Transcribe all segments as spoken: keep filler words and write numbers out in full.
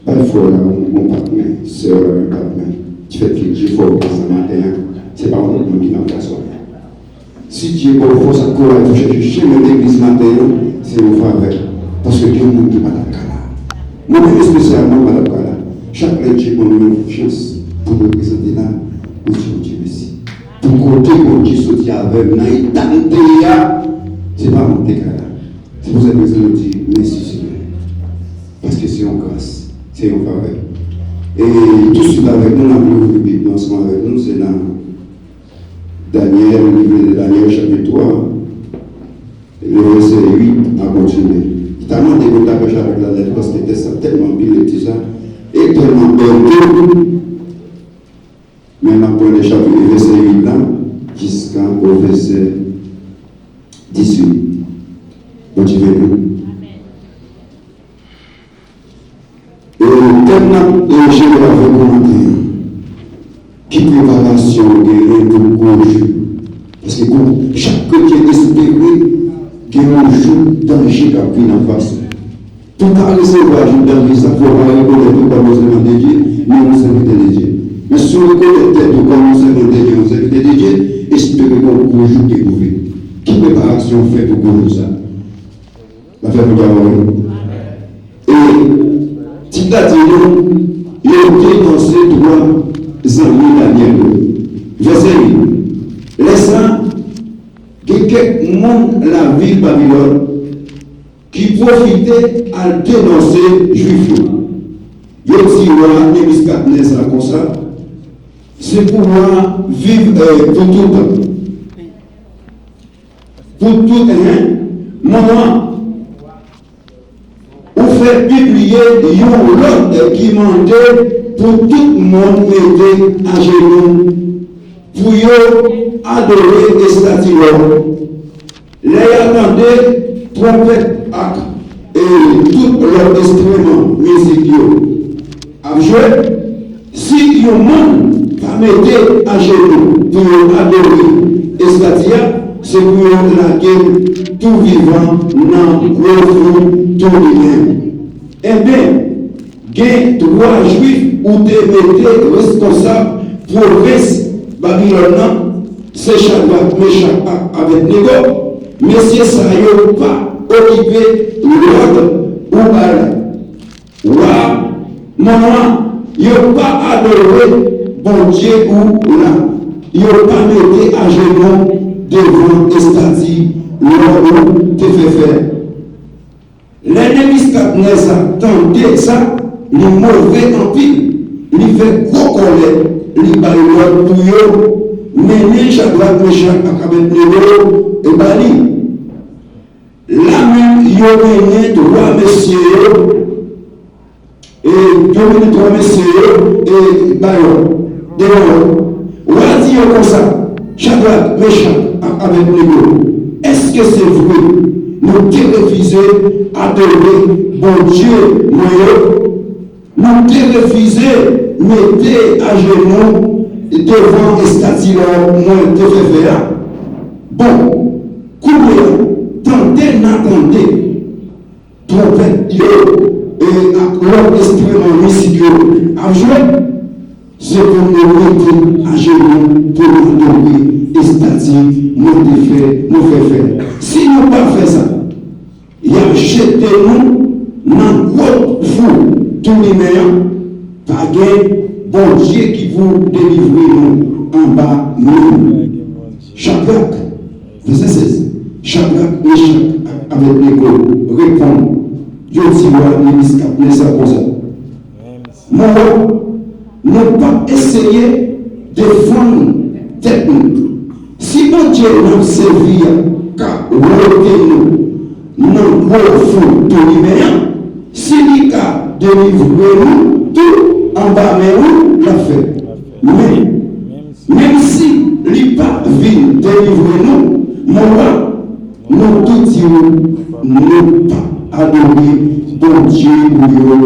Bay frè w la yon, yon pat men, sè w la yon pat men. Ki fè ke Dye fè w prezan maten an, se pa yon lòt moun ki nan plas ou la. Si Dye ba w fòs ak kouraj pou chèche chemen legliz maten an, se yon favè. Paske gen moun ki pa t ap ka la. Mwen menm espesyalman, m pa t ap ka la. Chak lè Dye ban nou yon chans pou nou reprezante la, nou di Bondye mèsi. Pou kote Bondye soti avè m nan eta m te ye a, se pa mwen ki te ka la. Se pou sa nou di mèsi Senyè. Paske se yon gras, se yon favè. E touswit avèk nou, n ap louvri Bib nou ansanm avèk nou, se nan Danyèl, liv de Danyèl, chapit twa, le vèsè uit a kontinye. Li ta mande pou n ta fè chapit la nèt, paske tèks la tèlman anpil, lekti sa, e tèlman bèl tou. Men n ap pran de chapit vèsè uit la jiska o vèsè dizuit. Bondye beni nou. E tèm n ap, e, jere avèk ou maten an, ki preparasyon w genyen pou gwo jou? Paske gwo, chak kretyen espere gen yon jou danje k ap vin anfas ou. Pou w ka resevwa jou danje sa, fò w pa rekonèt ou kòm yon sèvant de Dye, ni yon sèvitè de Dye. Men si w rekonèt tèt ou kòm yon sèvant de Dye, yon sèvitè de Dye, espere gen yon gwo jou k devouve. Ki preparasyon w fè pou gwo jou sa? N ap fè pou travay. E tit la di nou, yo denonse twa zanmi Danyèl yo. Vèsè uit. Lè sa, gen kèk moun lavil Babilòn ki pwofite al denonse Jwif yo. Yo di wa Nebiskadnèza konsa, se pou w a viv, eh, pou toutan. Pou tout, eh, moman, ou fè pibliye yon lòd ki mande pou tout moun mete ajenou pou yo adore estati lò. Lè y a tande twonpèt ak, e, tout lòt enstriman mizik yo ap jwe, si yon moun pa mete ajenou pou yo adore estati a, se pou yo lage l tou vivan nan gwo fou tou limen. Enben, gen twa Jwif ou te mete reskonsab pwovens Babilòn nan, se Chadrak, Mechak ak Abèdnego. Mesye sa yo pa okipe lòd ou ba la. Wa, non an, yo pa adore Bondye ou la. Yo pa mete ajenou devan estati lò ou te fè fè. Lè Nebiskadnèza tande sa, li move anpil, li fè gwo kòlè, li bay lòd pou yo mennen Chadrak, Mechak ak Abèdnego e ba li. Lamenm yo mennen twa mesye yo, e yo mennen twa mesye yo, e ba yo, devan yo. Wa di yo konsa, Chadrak, Mechak ak Abèdnego, èske se vre nou te refize adore bondye mwen yo? Nou te refize mete ajenou devan estati lò mwen te fè fè a? Bon, kounye a, tande n a tande twonpèt yo, e, ak lòt enstriman mizik yo ap jwe, se pou nou mete ajenou pou nou adore estati nou te fè, nou fè fè. Si nou pa fè sa, y ap jete nou nan gwo fou tou limen an. Pa gen bondye ki pou delivre nou anba men nou. Chadrak, vèsè sèz, Chadrak, Mechak ak Abèdnego reponn, yo di wa Nebiskadnèza konsa, Mon wa, nou p ap eseye defann tèt nou. Si bondye n ap sèvi a ka wote nou nan gwo fou tou limen an, si li ka delivre nou tou anba men ou, l ap fè. Men, menm si li pa vin delivre nou, mon wa, nou tou di w, nou p ap adore bondye ou yo,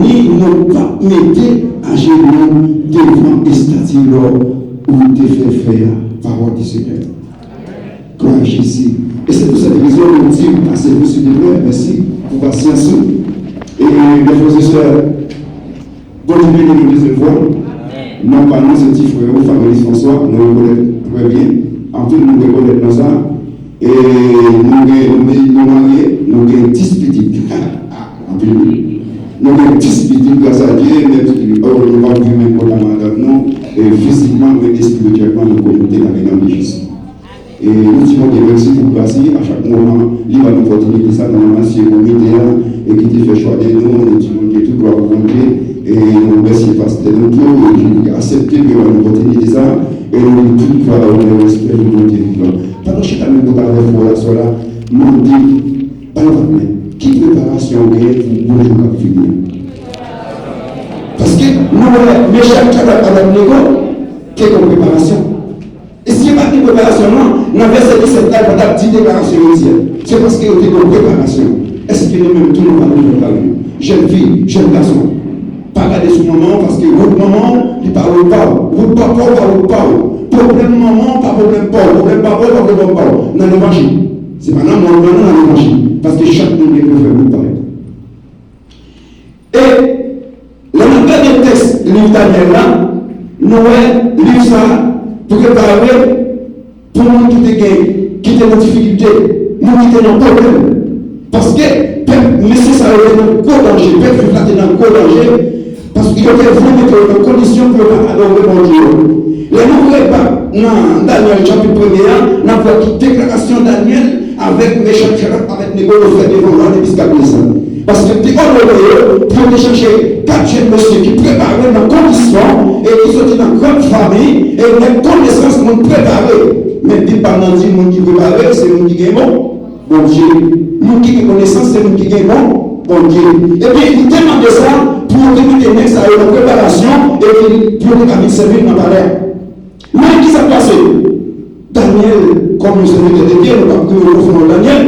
ni nou p ap mete ajenou devan estati lò ou te fè fè a. Pawòl di Senyè. Glwa a Jezi. E se pou sèt rezon nou di w, aseyez-vous, s'il vous plaît. Mèsi pou pasyans ou. E, mes frères et sœurs, Bondye beni nou dezyèm fwa. Non pa nou se ti frè ou, Fabrice François, nou rekonèt trè byen. Anpil moun rekonèt non sa. E nou gen, nou, nou marye, nou gen dis pitit. Anpil moun. Nou gen dis pitit, gras a Dye, men, oh, nou pa viv menm kòm madanm nou, e fizikman, men espirityèlman, nou konekte avèk Bondye Jezi. E nou di Bondye mèsi pou gras li, a chak moman, li ba nou opòtinite sa, nou remèsye komite a, e ki te fè chwa de nou, nou di Bondye tout glwa pou Bondye, e nou remèsye pastè nou tou, e ki aksepte pou yo ba nou opòtinite sa, e nou di tout glwa, onè, respè pou Bondye vivan. Pandan chita nou kontan avèk frè la, sè la, mande, ba yo patnè, ki preparasyon w genyen pou gwo jou k ap vini an? Paske nou wè Mechak, Chadrak, Abèdnego te gen preparasyon. E si yo pa t gen preparasyon an, nan vèsè disèt la, yo pa t ap di deklarasyon yo di a. Se paske yo te gen preparasyon. Èske nou menm tou nou pa dwe prepare nou? Jèn fi, jèn gason, pa gade sou manman w, paske wout manman w, li pa wout pa w. Wout papa w pa wout pa w. Pwoblèm manman w pa pwoblèm pa w. Pwoblèm papa w pa pwoblèm pa w. Nan levanjil. Se pa nan mòn nan, nan levanjil. Paske chak moun gen dwa fè wout pa yo. E lè n ap gade tèks liv Danyèl la, nou wè liv sa a prepare pou moun ki te gen, ki te nan difikilte, moun ki te nan pwoblèm. Paske pèp mesye sa yo te nan gwo danje, pèp jwif la te nan gwo danje, paske yo te vle mete yo nan kondisyon pou yo pa adore Bondye yo. Lè nou reba nan Danyèl chapit premye a, n ap wè ki deklarasyon Danyèl avèk Mechak, Chadrak, Abèdnego yo fè devan wa Nebiskadneza. Paske te òdone yo pou yo te chache kat jèn mesye ki prepare nan kondisyon e ki soti nan gran fanmi e nèg konesans, moun prepare. Men Bib pa m nan di moun ki prepare se moun ki gen bon Bondye. Moun ki gen konesans se moun ki gen bon Bondye. Ebyen, li te mande sa pou yo te mete nèg sa yo nan preparasyon epi pou yo te ka vin sèvi l nan palè a. Men ki sa k pase? Danyèl, kòm yon sèvitè de Dye, nou p ap kriye nan fon Danyèl,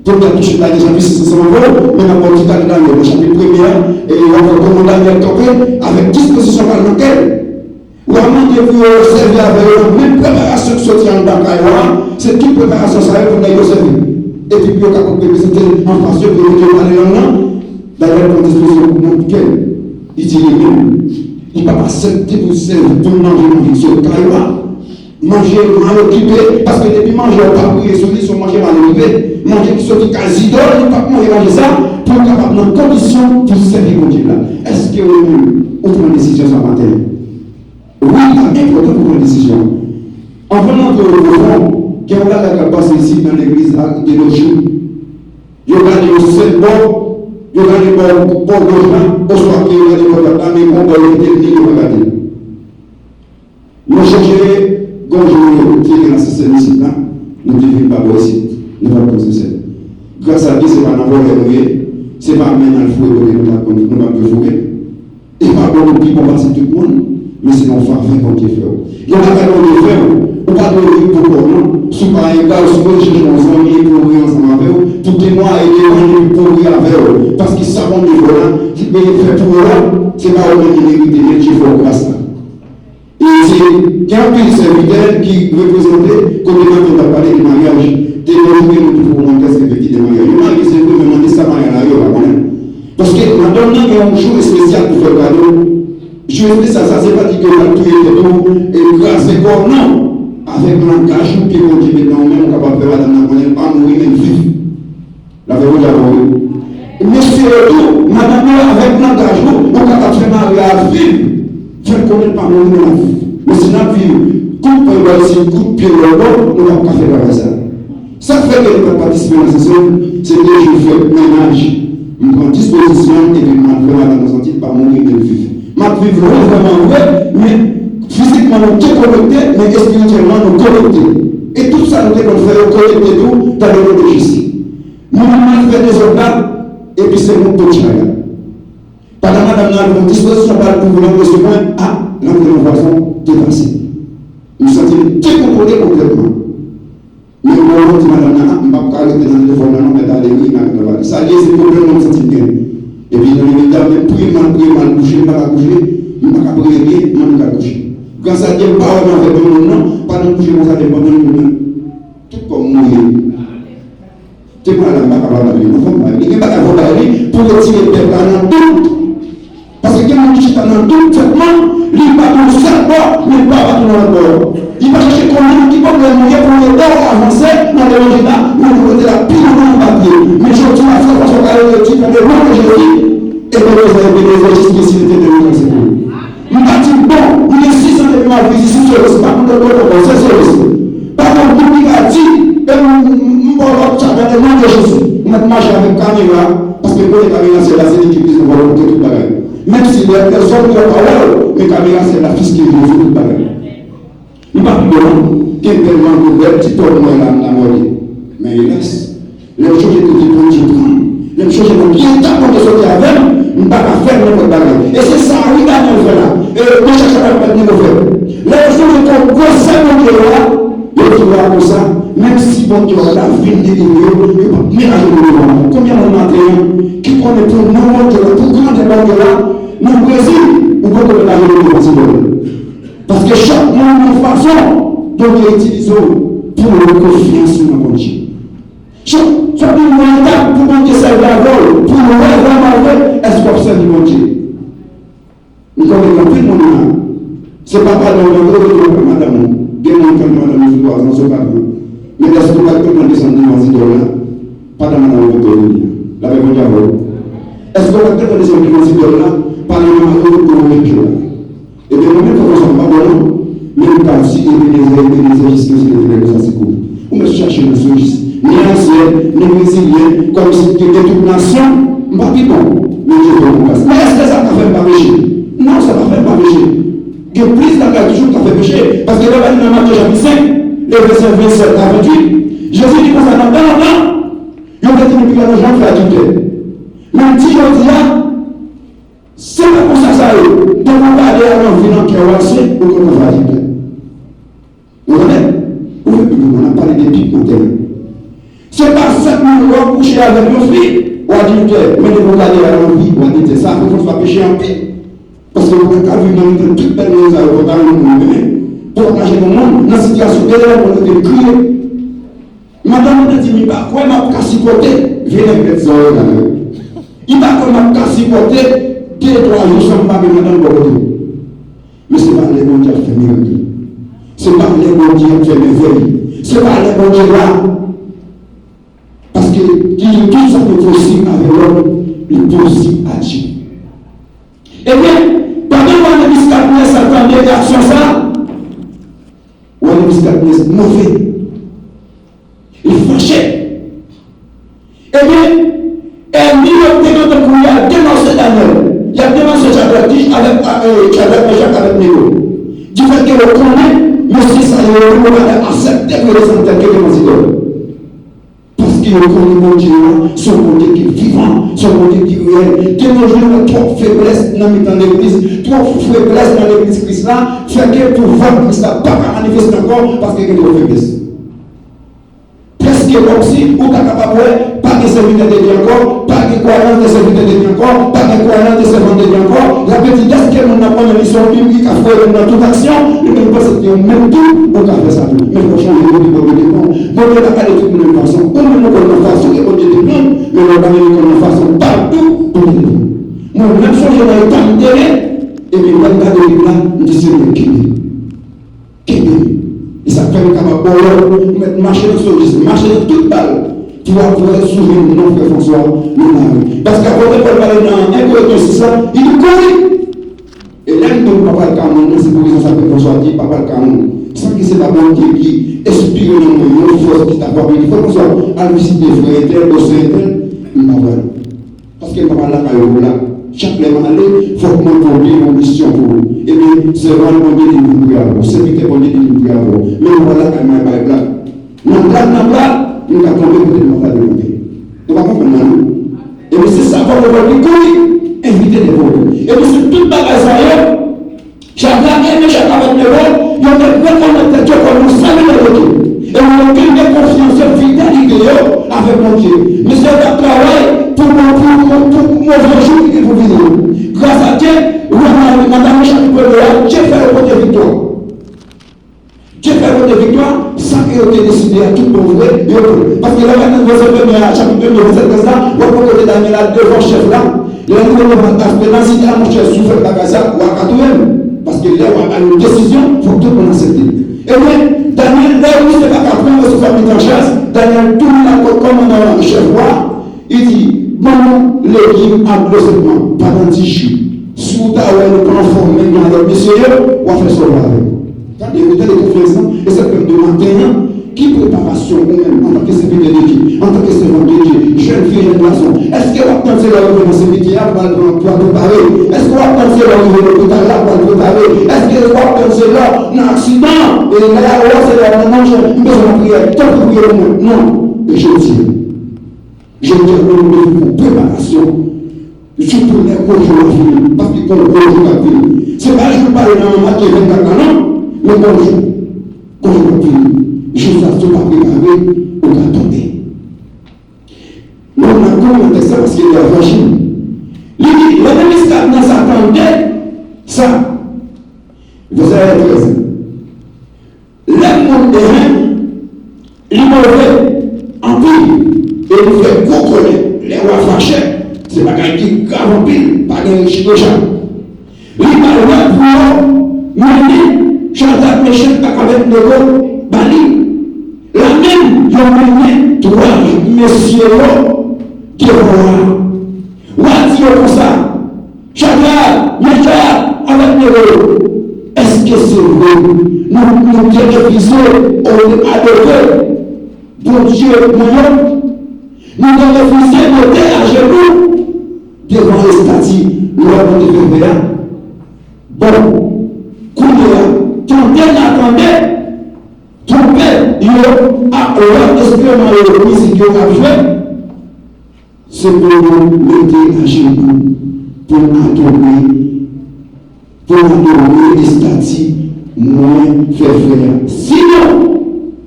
pou n ta touche Danyèl chapit sis ansanm avè w, men n ap ba w ti gade Danyèl nan chapit premye a, e w ap wè kòman Danyèl kanpe avèk dispozisyon pa l nan kè l. Wa mande pou yo sèvi avè yo nan menm preparasyon ki soti anndan kay wa a, se tout preparasyon sa yo pou nèg yo sèvi. Epi pou yo kapab reprezante anfas yo, pou yo mete yo pale lang nan, Danyèl pran dispozisyon pou nan kè l. Li di li menm, li p ap aksepte pou l sèvi, pou l manje manje ki sot kay wa a. Manje mal okipe, paske depi manje a pa priye sou li, se yon manje mal okipe. Manje ki soti kay zidòl, li p ap manje manje sa, pou l kapab nan kondisyon pou l sèvi Bondye la. Èske ou menm, ou pran desizyon sa maten? Wi, li enpòtan pou pran desizyon. Anvan n antre o pwofon, gen yon bagay k ap pase isit nan legliz la de nos jours. Yo gade yo sèl bò, yo gade bò, bò gòch la, oswa ke yo gade bò dwat la, men gon bò yo kite l, yo pa gade. Nou chèche gon jou yo te gen asistè mizik la, nou te vin pa bò isit, nou pa t konn sensè. Gras a Dye, se pa nan vòlè nou ye, se pa men n al foure kote nou pa t konn, nou pa t dwe foure. E pa bon nou pi bon pase tout moun, men se yon favè Bondye fè w. Yon bagay Bondye fè w, ou pa dwe ri pou kò w non. Si w pa egal, si w rete chèche yon zanmi pou ri ansanm avè w, pou temwaye devan li, pou ri avè w. Paske sa Bondye fè w la, ki Bondye fè pou ou la, se pa ou menm ki merite, men Dye fè w gras la. E se, gen anpil sèvitè ki reprezante kote maten w t ap pale de maryaj. De nos jours, gen moun ki poko konn kès ki fè ki de maryaj. Yo marye, se vre, men mande sa marye la, yo pa konnen. Paske madanm nan gen yon jou espesyal pou fè l kado. Jou espesyal sa, se pa di ke w al touye tèt ou e kraze kò w, non. Avèk langaj ou ke Bondye met nan ou menm, ou kapab fè madanm nan konnen l pa mouri, men l viv. L ap fè Bondye abone. Mesye yo tou, madanm yo avèk langaj ou, ou kapab fè mari a viv. Fè l konnen l pa mouri, men l ap viv. Men si n ap viv, kout pwen bò isit, kout pye lòt bò, nou p ap ka fè travay sa. Sa k fè ke nou pa t patisipe nan sesyon, se de jou fèt mennaj. M pran dispozisyon m epi m al fè madanm mwen santi l pa mouri, men l viv. M ap viv lwen vrèman vre, men fizikman nou dekonekte, men espirityèlman nou konekte. E tout sa nou te konn fè yo konekte tou, dan le non de Jezi. Nou menm n al fè dezòd la, epi se nou k pot chay la. Pandan madanm nan al pran dispozisyon pa l pou vin antre sou mwen, a, l antre nan vwazon depase. M santi m dekontwole konplètman. Men yon moman m di madanm nan, a, m p ap ka rete nan telefòn nan non, mèt ale wi, m al travay. Sa l ye, se pwoblèm mwen m santi m gen. Epi nan limit la, m menm priye m al, priye m al kouche, m pa ka kouche, m pa ka priye byen, m annik al kouche. Gras a Dye, m pa wè m avèk yon moun non, pandan m kouche konsa, depi m ap tann moun nan, tout kò m mouye. Temwayaj la, m pa ka pa ba li non, fò m ba li. Li gen bagay fò bay li pou retire pèp la nan dout. Paske gen moun ki chita nan ankò. Li pa chèche konnen nan ki pwoblèm ou ye pou l ede w avanse nan levanjil la, men pou mete l pi lontan anba pye. Men jodi a, frè François Carré te di, pran le nom de Jésus, Ebenezer, Ebenezer, jiskaske l te vini nan sekou. M pa di, bon, m gen sis an depi m ap viv isi, se Solis, m pa konn lòt bò ankò, se Solis. Pa gen moun ki ka di, e m, m, m ba w lòt tchat, le nom de Jésus. M ap mache avèk kamera, paske kote kamera syèl la, se li ki plis enpòtan ke tout bagay. Menm si lè, lèzòm yo pa wè w, men kamera syèl la fiske Jezi tout bagay. M pa pi bon, gen tèlman de bèl ti pòv mwen la, m ta mòde. Men elas, lè m chonje kote Bondye pran m, lè m chonje nan ki eta Bondye soti avè m, m pa ka fè nenpòt bagay. E se sa wi Danyèl fè la. E mwen chèche pa met nèg ofè. Lè yo chonje kon gwosè Bondye a, yo di wa konsa, menm si Bondye a ta vin delivre yo, yo p ap met ajenou devan. Konbyen moun maten an ki konnen pou non Bondye la, pou grandè Bondye la, nan Brezil, ou poko met ajenou devan Seyè a? Paske chak moun yon fason Bondye itilize w pou w konfyans ou nan Bondye. Chak, chak moun yon etap pou Bondye sèvi avè w, pou w wè vrèman vre, èske w ap sèvi Bondye. M konnen gen anpil moun la, se papa nan w, nan w, nan madanm ou. Gen moun ki madanm ou sou twa zan, se w pa pran. Men èske w pa t kontan desann devan zidòl la, pandan madanm ou pote w vini a? Lapè Bondye avè w. Èske w pa t kontan desann devan zidòl la, pandan madanm ou pote w vini a? Ebyen, mwen menm, frè François, m pa bon non. Men m ka di, Ebenezer, Ebenezer, jiskaske l te vini konsa sekou. Ou mèt chache nan Solis, ni Ayisyen, ni Brezilyen, kòmsi te gen tout nasyon, m pa pi bon. Men Dye fè m gras. Men èske sa ka fè m pa peche? Non, sa pa fè m pa peche. Gen plis bagay toujou k ka fè peche. Paske lè w gade nan Matye chapit senk, e vèsè vennsèt a venntuit, Jezi di konsa, nan tan lontan, yo te di nou Pilat, nou janm fè adiltè. Men l di jodi a, se pa konsa sa ye. Depi w gade a nan vi nan kè w a, se ou konn nan fè adiltè. Ou konnen? Ou vle pi lwen, n ap pale de pik nan tèren. Se pa senpleman lè w kouche avèk yon fi, w adiltè. Men depi w gade a nan vi, w adiltè. Sa fè fòs pa peche anpil. Paske ou pa ka viv nan mitan tout bèl moun sa yo, ou pa ka renmen moun renmen. Pou w pa ka jwenn yon moun nan sitiyasyon delirant, moun yo te kriye. Madanm mwen te di m, li pa kwè m ap ka sipòte vye nèg bèt sa yo la. Li pa kwè m ap ka sipòte de twa jou san m pa gen madanm bò kote m. Men se pa lè Bondye ap fè mirak li. Se pa lè Bondye ap fè mèvèy li. Se pa lè Bondye la. Paske li di tout sa ki posib avè lòm, li posib a Dye. Ebyen, pandan Wadrimis Katnès ap tande reyaksyon sa a, Wadrimis Katnès move. Li fache. Ebyen, ènmi yo te gentan kouri al denonse Danyèl. Y ap denonse Chadrak, avèk, e, Chadrak, Mechak, Abèdnego. Difèt ke yo konnen mesye sa yo, yo pa t aksepte pou yo desann tèt yo devan zidòl. Paske yo konnen Bondye a, se yon Bondye ki vivan, se yon Bondye ki reyèl. De nos jours, gen twòp feblès nan mitan legliz, twòp feblès nan legliz Kris la, fè ke pouvwa Kris la pa ka manifeste ankò, paske gen twòp feblès. Prèske kòmsi ou ta kapab wè, pa gen sèvitè de Dye ankò, pa gen kwayans de sèvitè de Dye ankò, pa gen kwayans de sèvant de Dye ankò. Y ap di, dèske moun nan konnen li se yon Bib ki ka fouye moun nan tout aksyon, li menm panse se yon menm tou, ou ka fè sa tou. Men fò chanje Bondye, Bondye te pran. Bondye pa gade tout moun menm fason. Ou menm ou konn nan fason ke Bondye te pran, men lè w gade li konn nan fason pa tou, Bondye te pran. Mwen menm sonje nan eta m te ye, epi lè m gade Bib la, m di, Senyè, kenbe. Kenbe. E sa k fè m kapab ba w lòd, ou mèt mache nan Solis, mache nan tout bal, pou w ap wè si w jwenn non frè Franswa nan lari. Paske apot Pòl pale nan en Korentyen sis la, li di kouri. E lè m di w pa pral ka moun nan, se pou rezon sa frè Franswa di pa pral ka moun. San ke se pa Bondye ki enspire nan mwen yon fòs ki ta frape li, frè Franswa, al vizite frè entèl, bò sè entèl, m pa pral. Paske m pa pral lakay yo pou la. Chak lè m ale, fòk mwen pote yon misyon pou ou. Ebyen, sèvant Bondye di m vin priye avè w. Sèvitè Bondye di m vin priye avè w. Men m pa pral lakay mwen bay blag. Nan blag, nan blag, m ka tonbe kote m pa ta dwe tonbe. Nou pa konprann mwen, non? Ebyen, se sa fòk mwen di kouri, envite devan ou. Ebyen, se tout bagay sa yo, Chadrak, Mechak, Abèdnego, yo te rekonèt tèt yo kòm yon sèvitè de Dye. E yo te gen konfyans yo, fidelite yo avèk Bondye. Mesye yo t ap travay pou, pou, pou, pou, pou move jou ki gen pou vini yo. Gras a Dye, lè madanm Mechak te premye a, Dye fè yo pote viktwa. Dye fè yo pote viktwa, sa ke yo te deside a tout bon vre, yo pran. Paske lè w gade nan vèsè premye a, chapit premye, vèsè trèz la, w ap wè kote Danyèl al devan chèf la. Lè li rive devan Aspenas, li di, a monchè, si w fè bagay sa, w a ka touye m. Paske lè w a ba yon desizyon, fòk tout moun aksepte. Ebyen, Danyèl, lè misye pa ka pran responsabilite an chaj, Danyèl tounen lakòt kòmandan chèf wa a, li di, "Ban nou legim ak dlo sèlman, pandan dis jou. Si w ta wè nou pa anfòm menm jan avèk mesye yo, w a fè sa w vle avè nou." Tande, wi, tande konferans lan, e sa k fè m di maten an, ki preparasyon ou menm, antanke sèvitè de Dye, antanke sèvant de Dye, jèn fi, jèn gason, èske w ap tann se lè w rive nan semitye a pou al pran, pou al prepare? Èske w ap tann se lè w rive lopital la pou al prepare? Èske w ap tann se lè w nan aksidan, e lè w a se lè w nan manje, m bezwen lapriyè, tanpri priye pou mwen? Non, e jodi a. Jodi a, nou dwe fè preparasyon. Sitou lè gwo jou a vini, paske gon gwo jou k ap vini. Se pa jou pale nan manman ki vennkat la non, men gon jou. Gon jou k ap vini. Jou sa, si w pa prepare, ou ka tonbe. Nou, n ap konprann tèks la paske li avanse. Li di, lè Nebikadneza tande sa, vèsè trèz. Lè moun enhen, li move anpil, e li fè gwo kòlè. Lè wa fache, se bagay ki grav anpil, pa gen rechita. Li ba lòd pou yo mennen Chadrak, Mechak ak Abèdnego ba li. Lamenm, yo mennen twa mesye yo devan wa a. Wa a di yo konsa, Chadrak, Mechak, Abèdnego, èske se vre nou, nou te refize adore bondye mwen yo? Nou te refize mete ajenou devan estati lò nou te fè fè a? Bon, kounye a, tande n a tande twonpèt yo ak lòt enstriman yo, mizik yo ap jwe. Se pou nou mete ajenou pou n adore, pou n adore estati mwen fè fè a. Si nou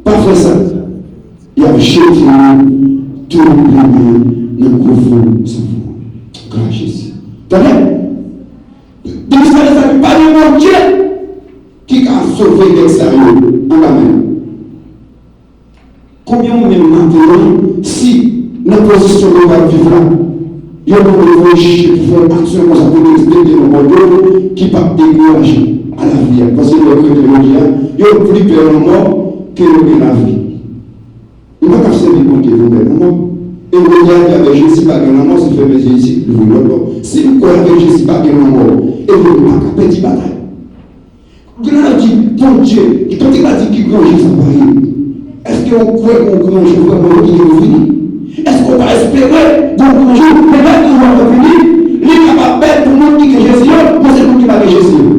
pa fè sa, y ap jete nou tou le de nan gwo fon san fon. Glwa a Jezi. Tande? Depi sa, sa pa gen Bondye ki ka sove nèg sa yo anba men nou. Konbyen ou menm maten an, si nan pozisyon nou pral viv la, yo mande voye chèche pou fè yon aksyon konsa pou nou respekte yon bòdwo ki p ap dekouraje a lavi a? Paske lè yo krete jodi a, yo pli pè lanmò ke yo gen lavi. Nou pa ka sèvi Bondye pou pè lanmò. E Bondye a di avèk Jezi pa gen lanmò, se fèmen zye isit, louvri lòt bò. Si nou kwè avèk Jezi pa gen lanmò, ebyen nou pa ka pèdi batay. Grann la di, Bondye, kantik la di ki gran jou sa va ye. Èske w kwè gon gran jou vrèman ki gen pou vini? Èske w pa espere gon gran jou, menm lè gran jou a vini, li kapab bèl pou moun ki gen Jezi yo, men se moun ki pa gen Jezi yo?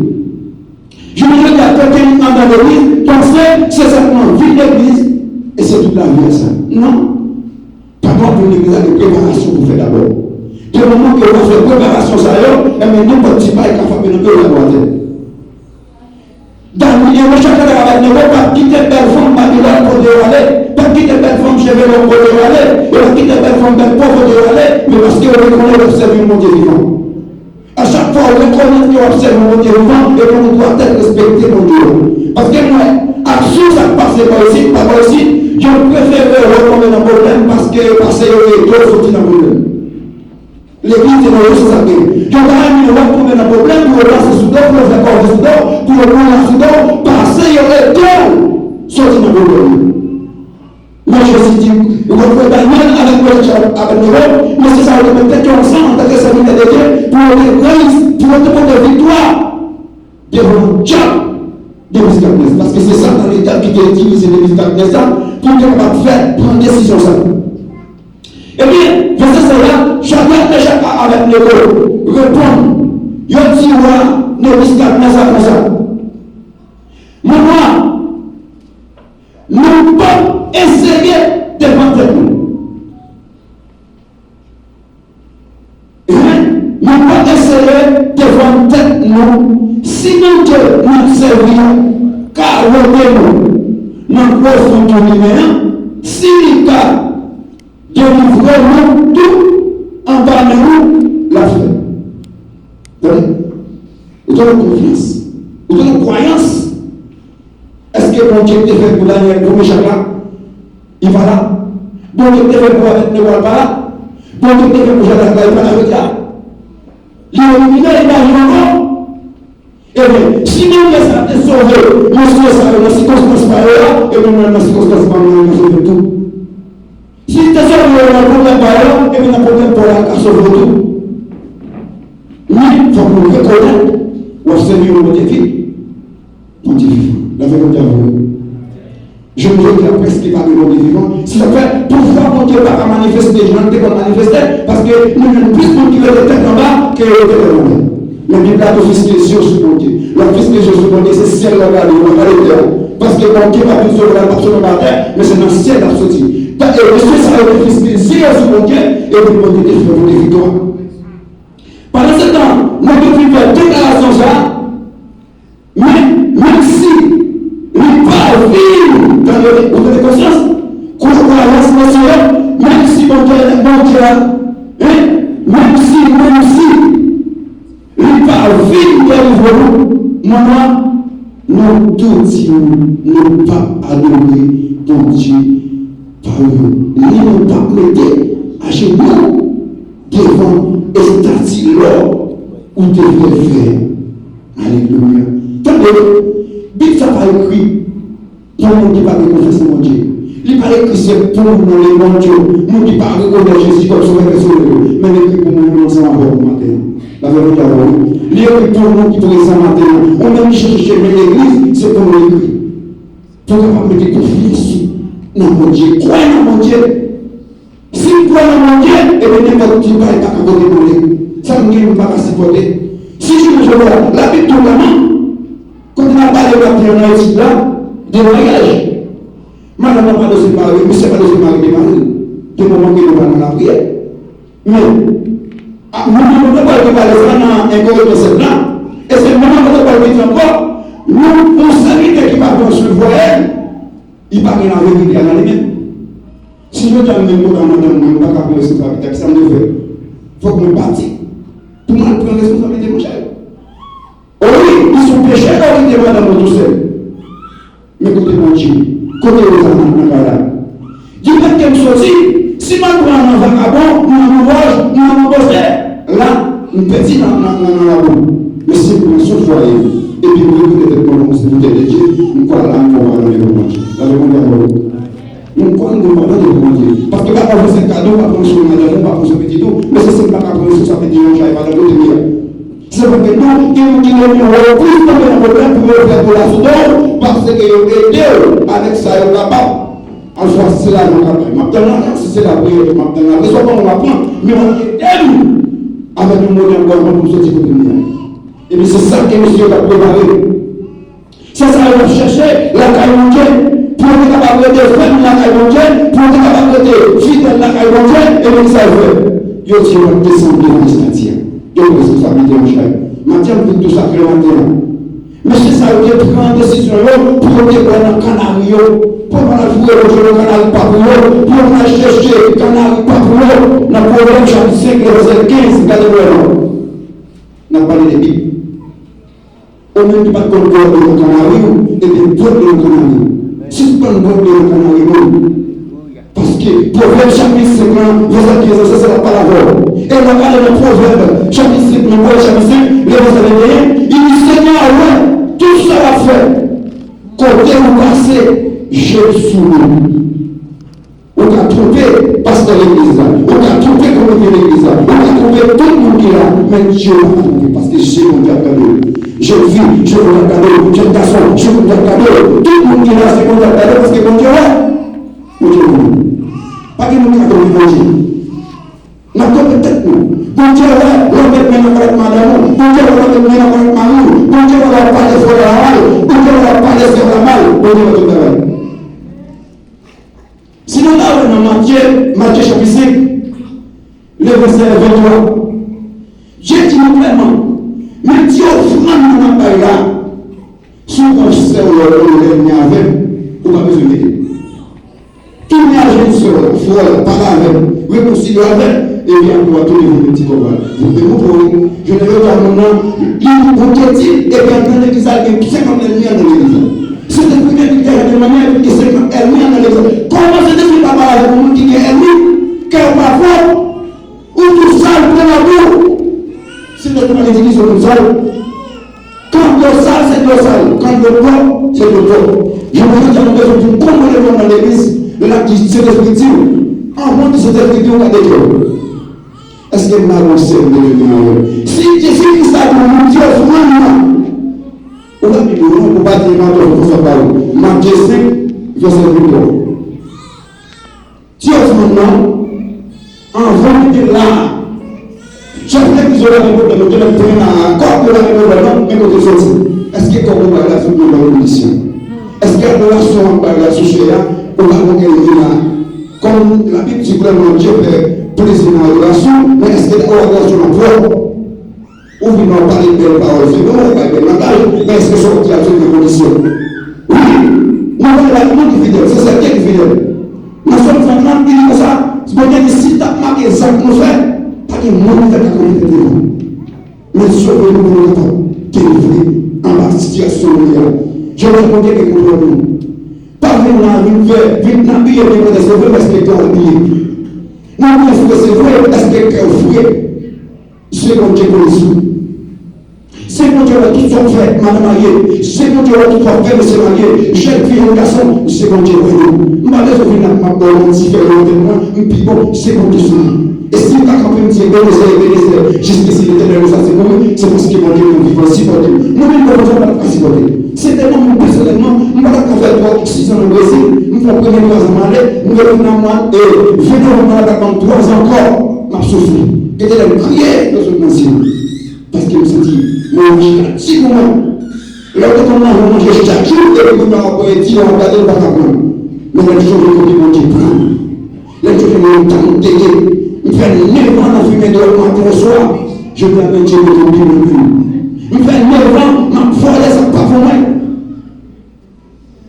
Jounen jodi a, kote nou anndan legliz, panse se sèlman vin legliz, e se tout lavi a sa. Non. Papa w vin legliz la gen preparasyon pou fè dabò. Gen moman ke w a fè preparasyon sa yo, enben nenpòt ti bagay ka frape nan pye w, w a atè. Dani, e Mechak, Chadrak, Abèdnego pa t kite bèl fanm Babilòn kote yo ale, pa t kite bèl fanm cheve long kote yo ale, yo pa t kite bèl fanm bèl po kote yo ale, men paske yo te konnen yo t ap sèvi yon Bondye vivan. A chak fwa w rekonèt ke w ap sèvi yon Bondye vivan, ebyen ou dwe tèt respekte Bondye a. Paske m wè, aksyon sa k pase bò isit, pa bò isit, yo prefere w tonbe nan pwoblèm paske yo pase yo ede w soti nan pwoblèm. Legliz te nan yon sens ap gen. Yo ta renmen wè w tonbe nan pwoblèm pou yo pase sou do w, pou yo fè kòve sou do w, pou yo kouri sou do w, pase yo ede w soti nan pwoblèm yo. Men Jezi di, yo te voye Danyèl avèk Mechak avèk Abèdnego, mesye sa yo te met tèt yo ansanm antanke sèvitè de Dye pou yo te reyisi, pou yo te pote viktwa devan dyab Nebikadnèza. Paske se Satan Ledyab ki te itilize Nebikadnèza pou l te kapab fè pran desizyon sa. Ebyen, vèsè sèz la, Chadrak, Mechak ak Abèdnego reponn, yo di wa Nebikadnèza konsa, Mon wa, nou p ap eseye defann tèt nou. Hein? Nou p ap eseye defann tèt nou. Si Bondye n ap sèvi a ka wote nou nan gwo fon tou limen an, si li ka delivre nou tou anba men nou, l ap fè. Tande. Ou te nan konfyans. Ou te nan kwayans. Èske Bondye ki te fè pou Danyèl, pou Mechak la, li pa la? Bondye ki te fè pou Abèdnego a pa la? Bondye ki te fè pou Chadrak la, li pa la jodi a? Li elimine, li pa vivan ankò? E Si Bondye sa te sove mesye sa yo nan sikonstans pa yo a, ebyen mwen nan sikonstans pa mwen, mwen sove tou. Si te sove yo nan pwoblèm pa yo a, ebyen nan pwoblèm pa yo a, l ka sove w tou. Men, fòk nou rekonèt, w ap sèvi yon Bondye ki, Bondye vivan. Lave men w avè mwen. Jounen jodi a, prèske pa gen Bondye vivan. Se sa k fè pouvwa Bondye pa ka manifeste jan l te konn manifeste, paske nou jwenn plis moun ki rete tèt anba ke yo rete tèt anlè. Men Bib la di w fikse zye w sou Bondye. Lè w fikse zye w sou Bondye, se syèl la w gade, ou pa gade tè a. Paske Bondye pa vin sove la, l p ap sove anba tè, men se nan syèl l ap soti. Tan e mesye sa yo te fikse zye yo sou Bondye, epi Bondye te fè yo te viktwa. Pandansetan, nou te fin fè deklarasyon sa a, men, menm si li pa vin, tande, ou tande konsyans, kou kwayans mesye yo, menm si Bondye, Bondye a, hein, menm si, menm si li pa vin delivre nou, mwen, mwen, nou tou di nou, nou p ap adore Bondye pa yo, ni nou p ap mete ajenou devan estati lò ou te vle fè. Alelouya. Tande, Bib sa pa ekri pou moun ki pa gen konfyans nan Bondye. Li pa ekri se pou moun nan lemonn yo, moun ki pa rekonèt Jezi kòm Sovè pèsonèl yo. Men li ekri pou moun yo ansanm avè w maten an. Lave men w avè mwen. Li ekri pou nou ki prezan maten an. Ou menm ki chèche chemen legliz, se pou nou li ekri. Pou w kapab mete konfyans ou nan Bondye. Kwè nan Bondye. Si m kwè nan Bondye, ebyen nenpòt ki bagay pa ka pote m ale. Sa m gen, m pa ka sipòte. Si jounen jodi a, Labib di w klèman, kote n ap pale maten an nan etid la, de maryaj. Madanm nan pa dwe se mari, misye pa dwe se mari de mari l. De moman ke nou pa nan lapriyè. Men, a, moman kote Pòl te pale sa nan en Korentyen sèt la, e se moman kote Pòl te di ankò, nou, yon sèvitè ki pa pran swen fwaye l, li pa gen laverite a nan li menm. Si jodi a m menm kontan madanm mwen, m pa ka pran responsablite a, kisa m dwe fè? Fòk mwen pati pou m al pran responsablite, monchè. O wi, li se yon peche lè w kite madanm ou tousèl. Men kote Bondye? Kote Roza nan, nan kay la? Dipòt ke m soti, si m al pran nan vakabon, nan boulòj, nan mangonstè, la, m pèdi nan, nan, nan, nan labou. Men si m pran swen fwaye m, epi m rekonèt tèt mwen kòm sèvitè de Dye, m kwè la m gon padon devan Bondye. Lave men w avè mwen. M kwè m gon padon devan Bondye. Paske pa konfyans se kado, pa pran swen madanm ou, pa pran swen pitit ou, men se si m pa ka pran responsablite yon chay madanm ou te ye a. Se vre ke non, gen moun ki renmen wè w plis tonbe nan pwoblèm pou yo fè do la sou do w, paske yo ede w avèk sa yo kapab. Alswa, si se lajan w ka bay, m ap tann lajan, si se lapriyè tou, m ap tann lapriyè. Swa kòman w ap pran, men w ap ede m avèk yon mo nan bwa pou m soti kote m ye a. Epi se sa ke mesye yo t ap prepare. Se sa yo t ap chèche lakay Bondye, pou yo te kapab rete fèm lakay Bondye, pou yo te kapab rete fidèl lakay Bondye, epi sa yo fè. Yo di yo p ap desann devan estati a. Yo pran responsablite yo an chay. Maten an, m vin tou sakre maten an. Mesye sa yo te pran desizyon yo pou yo te bwè nan kannari yo. Pou yo pa t al foure lòt yo nan kannari pa pou yo, pou yo pa t al chèche kannari pa pou yo. Nan Pwovèb chapit senk, vèsè kenz, gade pou wè non. N ap pale de Bib. Ou menm ki pa t konn bwè dlo nan kannari w, ebyen, bwè dlo nan kannari w. Sispann bwè dlo nan kannari w. Paske Pwovèb chapit senk lan, vèsè kenz lan, se sa l ap pale avè w. E lè w ale nan Pwovèb chapit senk, nan Pwovèb chapit senk, le vèsè venteyen, li di, Senyè a wè tout sa w ap fè. Kote ou pase, je l sou ou. Ou ka twonpe pastè legliz la, ou ka twonpe komite legliz la, ou ka twonpe tout moun ki la, men Dye pa ka twonpe, paske je Bondye ap gade w. Je fi, je Bondye ap gade w. Jèn gason, je Bondye ap gade w. Tout moun ki la, se Bondye ap gade w, paske Bondye wè. Bondye wè. Pa gen moun ki ka twonpe Bondye. N ap twonpe tèt nou. Bondye wè lè w met men nan kòlèt madanm ou. Bondye wè lè w met men nan kòlèt mari w. Bondye wè lè w ap pale frè w la mal. Bondye wè lè w ap pale sè w la mal. Bondye wè tout bagay. Si nou ta wè nan Matye, Matye chapit senk, le vèsè venntwa, Dye di nou klèman, men ti ofrann nou n ap bay la, si w gon sè w la, ou gon lènmi avè l, ou pa bezwen mete. Tounen al jwenn sè w la, frè w la, pale avè l, rekonsilye avè l, epi apre w a tounen vin met ti kòb la. Vin demontre w, jounen jodi a, moun nan, li, ou te di, epi anndan legliz la, gen senkant lènmi anndan legliz la. Se te premye ki te fè de mannyè epi ki senkant ènmi anndan legliz. Kòman se te fè pa pale avèk yon moun ki gen ènmi? Kè w pa pwòp, ou tou sal, pran labou. Se te fè pa gen divize moun sal. Kòm yo dlo sal, kan dlo pwòp, se dlo pwòp. Jodi a, nou bezwen pou n konprann nan legliz, l ap di Sentespri di w, anvan ke Sentespri di w, gade kè w. Èske m pa gon sèl de Bondye avè l? Si Jezi Kris ta di w, di ofrann nan, ou pa di non, ou pa di non, ou fè sa pa ou. Matye senk, vèsè venntrwa. Ti ofrann nan, anvan nou te la a, chèf legliz yo pa gen pwoblèm, yo te mèt pran la a, kòb yo pa gen pwoblèm, non, men kote l soti. Èske kòb yo bay la sou yon bòn kondisyon? Èske adorasyon an bay la sou chè a, ou pa gon elve la a? Kòm Labib di vrèman Dye fè plezi nan adorasyon, men èske adorasyon an pwòp? Ou vin la, ou pale bèl pawòl, se bon, ou bay bèl langaj, men èske sa w di a sou bòn kondisyon? Wi, nou bay la, nou ki fidèl, se sèten ki fidèl. Nan Sòm trant lan, li di konsa, Bondye di, si l t ap make zak nou fè, pa gen moun ki ta ka kanpe tèt devan. Men sove nou pou nou kapab delivre anba sitiyasyon nou ye a. Jodi a, Bondye gen kontwòl nou. Pa vin la, vin fè, vin abiye, vin kote se vre, èske kò w abiye? Nou byen fre, se vre, èske kè w fre? Se Bondye konnen sou. Se Bondye wè tout sa w fè, madan marye. Se Bondye wè tout sa w fè, mesye marye. Jèn fi, jèn gason, se Bondye wè nou. M pa bezwen vin ak m ap ba w manti, fè yo tèt mwen, m pi bon, se Bondye sou mwen. E si m ta kanpe, m di, Ebenezè, Ebenezè, jiskisi Letènèl nou sa se pou mwen, se paske Bondye menm vivan sipòte m. Nou menm, Bondye pa t ka sipòte m. Se te mwen menm pèsonèlman, m pa t ka fè twò, sis an nan Brezil, m fè yon premye twazan m ale, m retoune nan mwa, e, ven novanm nan, l ap ban m twazan ankò, m ap soufri. Etènèl, kriye, yo sot nan zye m. Paske m santi mwen manje chak ti moman. Lè w te konn manje, w manje chak jou, epi kounye a w ap pran eti, w ap gade, w pa ka pran. Men lè m sonje kote Bondye pran m, lè m sonje nan eta m te ye, m fè nèf an nan fimen dwòg maten oswa, jodi a Bondye mete yon pye nan men m. M fè nèf an m ap vòlè sa k pa pou mwen.